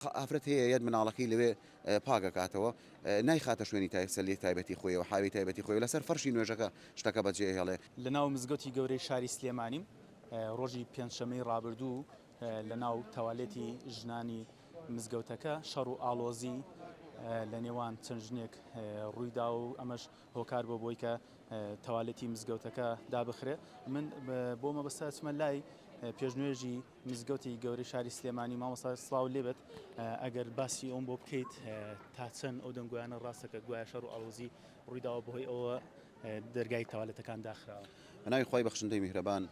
ئافرەت هەیە یەت مناڵەکەی لەوێ پاک ئەکاتەوە نایخاتە شوێنی سەلیەی تایبەتی خۆیەوە حاوی تایبەتی خۆیەوە لەسەر فەرشی نوێژەکە شتەکە بەجێ ئەهێڵێ. لەناو مزگەوتی گەورەی شاری سلێمانیم ڕۆژی پێنجشەممەی ڕابردوو لەناو تەوالێتی ژنانی مزگەوتەکە شەڕ و ئاڵۆزی لە نێوان چەند ژنێک ڕوویدا و ئەمەش هۆکار بۆ بۆی کە تەوالێتی مزگەوتەکە دابخرێ من بۆ مەبەستە چمە لای پێشنوێژی مزگەوتی گەورەی شاری سلێمانی مامۆستا سڵاو لێبێت ئەگەر باسی ئەوم بۆ بکەیت تا چەند ئەو دەنگۆیانە ڕاستە کە گوایە شەڕ و ئاڵۆزی ڕوویداوە بەهۆی ئەوە دەرگای تەوالێتەکان داخراوە؟ بەناوی خوای بەخشندەی میهرەبان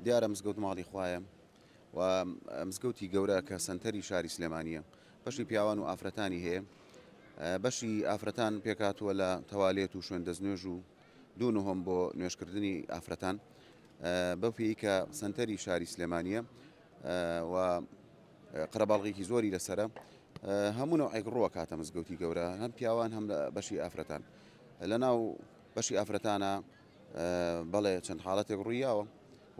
دیارە مزگەوت ماڵی خوایە و مزگەوتی گەورە کە سەنتەری شاری سلێمانیە بەشی پیاوان و ئافرەتانی هەیە بەشی ئافرەتان پێکاتوە لە تەوالێت و شوێن دەستنوێژ و دوو نهۆم بۆ نوێژکردنی ئافرەتان بەو پێی کە سەنتەری شاری سلێمانیە و قەرەباڵغێکی زۆری لەسرە هەموو نەوعێک ڕووە کاتە مزگەوتی گەورە هەم پیاوان هەم لە بەشی ئافرەتان لە ناو بەشی ئافرەتانە بەڵێ چەند حاڵەتێک ڕوویاوە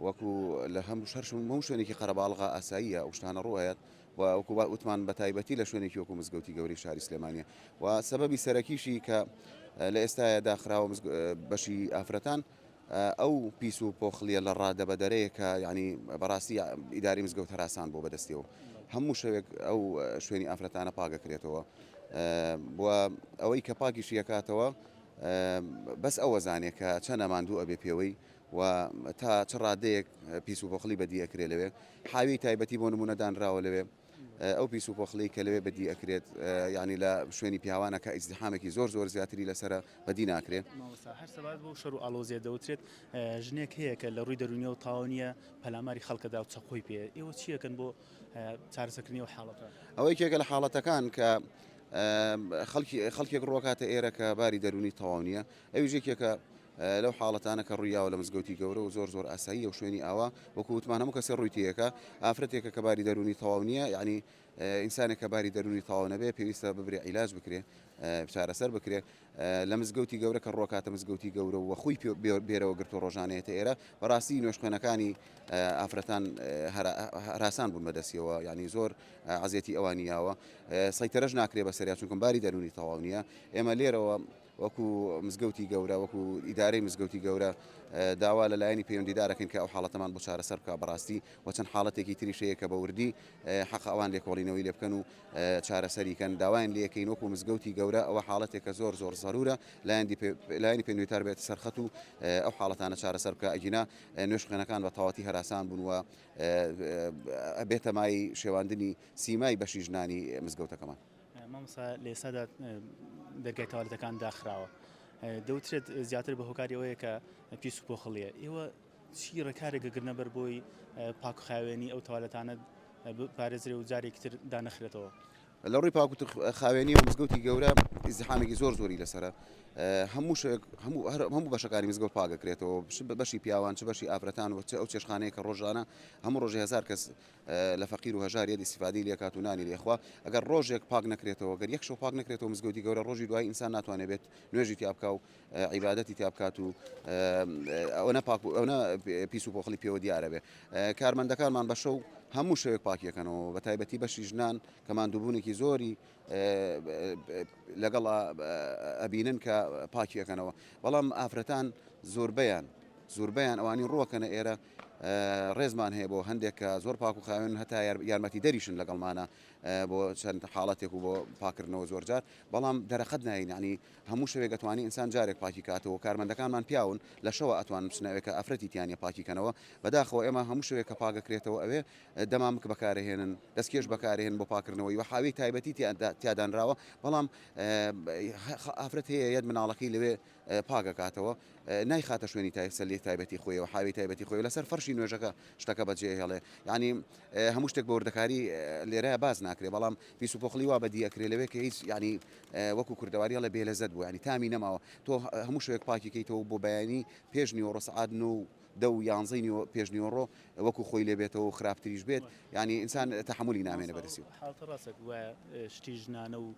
وەکو لە هەموو هەموو شوێنێکی قەرەباڵغا ئاساییە ئەو شتانە ڕووەیەت و وەکو وتمان بە تایبەتی لە شوێنێکی وەکو مزگەوتی گەورەی شاری سلێمانیە و سەبەبی سەرەکیشی کە لە ئێستایا داخراوە بەشی ئافرەتان ئەو پیس و پۆخلیە لە ڕادەبەدەرەیە کە یعنی بەڕاستی ئیداری مزگەوت هەراسان بۆ بەدەستیەوە هەموو شەوێک ئەو شوێنی ئافرەتانە پاگەکرێتەوە و ئەوەی کە پاکیشی ئەکاتەوە بەس ئەوە زانێ کە چەنە ماندوو ئەبێ پێوەی و تا چ ڕادەیەک پیس و پۆخڵی بەدی ئەکرێ لەوێ حاوی تایبەتی بۆ نمونە دانراوە لەوێ ئەو پیس و پۆخڵی کە لەوێ بەدی ئەکرێت یعنی لە شوێنی پیاوانە کە ئیزدحامێکی زۆر زۆر زیاتری لەسرە بەدی ناکرێ. مامۆستا هەر سەبارەت بەو شەڕ و ئاڵۆزیە دەوترێت ژنێک هەیە کە لە ڕووی دەروونیەوە تەواو نییە پەلاماری خەڵکەدا و چەقۆی پێ ئێوە چیەکەن بۆ چارەسەکردنی ئەو حاڵەتە؟ ئەوە یەکێکە لە حاڵەتەکان کە خەڵکی خەڵکێک ڕۆکاتە ئێرە کە باری دەروونی تەواو نییە ئەویش یەکێکە لەو حاڵەتانە کە ڕوویاوە لە مزگەوتی گەورە و زۆر زۆر ئاساییە و شوێنی ئاوا وەکو وتمان هەموو کەسێ ڕووی تێیەکە ئافرەتێکە کە باری دەروونی تەواو نییە یعنی ئینسانێک کە باری دەروونی تەواو نەبێ پێویستە ببرێ عیلاج بکرێ چارەسەر بکرێ لە مزگەوتی گەورە کە ڕۆکاتە مزگەوتی گەورە و خۆی بێرەوە گرتو ڕۆژانەیەتە ئێرە بەڕاستی نوێژخوێنەکانی ئافرەتان هەراسان بوون بەدەستیەوە یعنی زۆر عەزێتی ئەوانی یاوە سەیتەرەش ناکرێ بەسەریا چونکم باری دەروونی تەواو نییە ئێمە لێرەوە وەکو مزگەوتی گەورە، وەکو ئیدارەی مزگەوتی گەورە داوا لە لایەنی پەیوەندیدار ئەکەین کە ئەو حاڵەتەمان بۆ چارەسەر بکا بەڕاستی و چەند حاڵەتێکی تریش هەیە کە بە وردی حەقە ئەوان لێکۆڵینەوەی لێ بکەن و چارەسەری کەن داوایان لێ ئەکەین وەکو مزگەوتی گەورە ئەوە حاڵەتێکە زۆر زۆر زەرورە لایەنی پەیوەندیدار بێتە سەر خەت و ئەو حاڵەتانە چارەسەر بکا ئەگینا نوێژخوێنەکان بە تەواوەتی هەراسان بوون و ئەبێتە مایەی شێواندنی سیمای بەشی ژنانی مزگەوتەکەمان. مامۆستا لە ئێستادا دەرگای تەوالێتەکان داخراوە دەوترێت زیاتر بە هۆکاری ئەوەیە کە پیس و پۆخڵیە ئێوە چی ڕێکارێک گرنە بەر بۆی پاک خاوێنی ئەو تەوالەتانە پارێزرێ و جارێکی تر دانەخرێتەوە. لە ڕووی پاک و خاوێنی و مزگەوتی گەورە ئیزدحامێکی زۆر زۆری لەسرە هەموو شوێک هەموو هەموو بەشەکانی مزگەوت پاگەکرێتەوە بەشی پیاوان چ بەشی ئافرەتان و چ ئەو چێشخانەیە کە ڕۆژانە هەموو ڕۆژی هەزار کەس لە فەقیر و هەژار یەت ئیستیفادەی لێ کات و نانی لێ خوا ئەگەر ڕۆژێک پاک نەکرێتەوە گەر یەک شەو پاک نەکرێتەوە مزگەوتی گەورە ڕۆژی دوایی ئینسان ناتوانێت بێت نوێژی تیا بکا و عیبادەتی تیا بکات و ئەوەنە پاک و ئەوەنە پیس و پۆخڵی پێوە دیارە بێ کارمەندەکانمان بە شەو هەموو شەوێک پاکیەکەنەوە بە تایبەتی بەشی ژنان کە ماندووبوونێکی زۆری لەگەڵ ئەبینن کە پاکی ئەکەنەوە بەڵام ئافرەتان زۆربەیان زۆربەیان ئەوانی ڕوەکەنە ئێرە ڕێزمان هەیە بۆ هەندێک کە زۆر پاک و خاوێن هەتا یارمەتی دەریشن لەگەڵمانە بۆ چەند حاڵەتێک و بۆ پاکردنەوە زۆرجار بەڵام دەرەقەت ناین ینی هەموو شەوێک ئەتوانی ئینسان جارێک پاکی کاتەوە کارمەندەکانمان پیاون لە شەوە ئەتوان بچنە ئەوێ کە ئافرەتی تیانە پاکی کەنەوە بەداخەوە ئێمە هەموو شەوێک کە پاگەکرێتەوە ئەوێ دەمامک بەکارهێنن دەستکێش بەکارهێن بۆ پاکردنەوەی و حاوی تایبەتی تیادانراوە بەڵام ئافرەت هەیە یەت مناڵەکەی لەوێ پاک ئەکاتەوە نایخاتە شوێنی سەلیەی تایبەتی خۆیەوە حاوی تایبەتی خۆی لەسەر فەرشی نوێژەکە شتەکە بەجێ ئەهێڵێ یعنی هەموو شتێک بە وردەکاری لێرە باس ناکرێ بەڵام پیس و پۆخلی وا بەدی ئەکرێ لەوێ کە هیچ یعنی وەکو کوردەواری ئەڵێ بێلەزەت بوو یعنی تامی نەماوە تۆ هەموو شەوێک پاکی کەیتەوە بۆ بەیانی پێش نیوەڕۆ سەعات نۆ و دە و یانزەی نیوە پێش نیوەڕۆ وەکو خۆی لێ بێتەوە و خراپتریش بێت یعنی ئینسان تەحەمولی نامێنێ بەدەستی. حاڵەتە ڕاستە گوایە شتی ژنانە و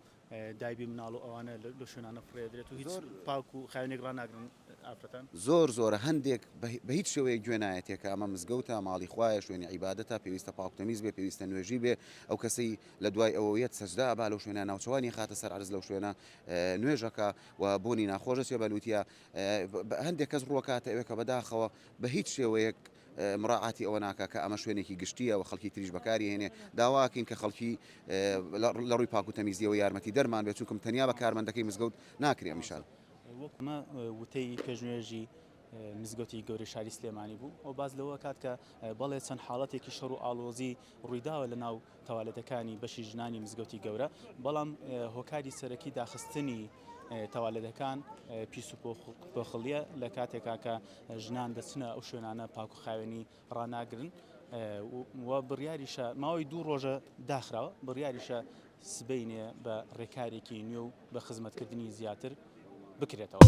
دایبی مناڵ و ئەوانە لەو شوێنانە فڕێدرێت و هیچ پاک و خاوێنێک ڕاناگرن. ئافرەتان؟ زۆر زۆرە هەندێک بە هیچ شێوەیەک گوێ نایەتێ کە ئەمە مزگەوتە ماڵی خوایە شوێنی عیبادەتە پێویستە پاک تەمیز بێ پێویستە نوێژی بێ ئەو کەسەی لە دوای ئەوە یەت سەجدە ئەبا لەو شوێنە ناوچەوانی خاتە سەر عەرز لەو شوێنە نوێژەکە و بۆنی ناخۆش دەچێ بە لوتیا هەندێک کەس ڕووەکاتە ئەوێ کە بەداخەوە بە هیچ شێوەیەک مراعاتی ئەوە ناکا کە ئەمە شوێنێکی گشتییە و خەڵکی تریش بەکاری هێنێ، داواکەین کە خەڵکی لە ڕووی پاک و تەمیزییەوە یارمەتی دەرمان بێت، چونکم تەنیا بە کارمەندەکەی مزگەوت ناکرێ ئەم ئیشانە. وەک ئەمە وتەی پێشنوێژی مزگەوتی گەورەی شاری سلێمانی بوو و باس لەوە کات کە بەڵێ چەند حاڵەتێکی شەڕ و ئاڵۆزی ڕوویداوە لە ناو تەوالێتەکانی بەشی ژنانی مزگەوتی گەورە، بەڵام هۆکاری سەرەکی داخستنی تەوالێتەکان پیس و پۆخڵیە لە کاتێکا کە ژنان دەچنە ئەو شوێنانە پاک و خاوێنی ڕاناگرن و بڕیاریشە ماوەی دوو ڕۆژە داخراوە بڕیاریشە سبەینێ بە ڕێکارێکی نوێ و بە خزمەتکردنی زیاتر بکرێتەوە.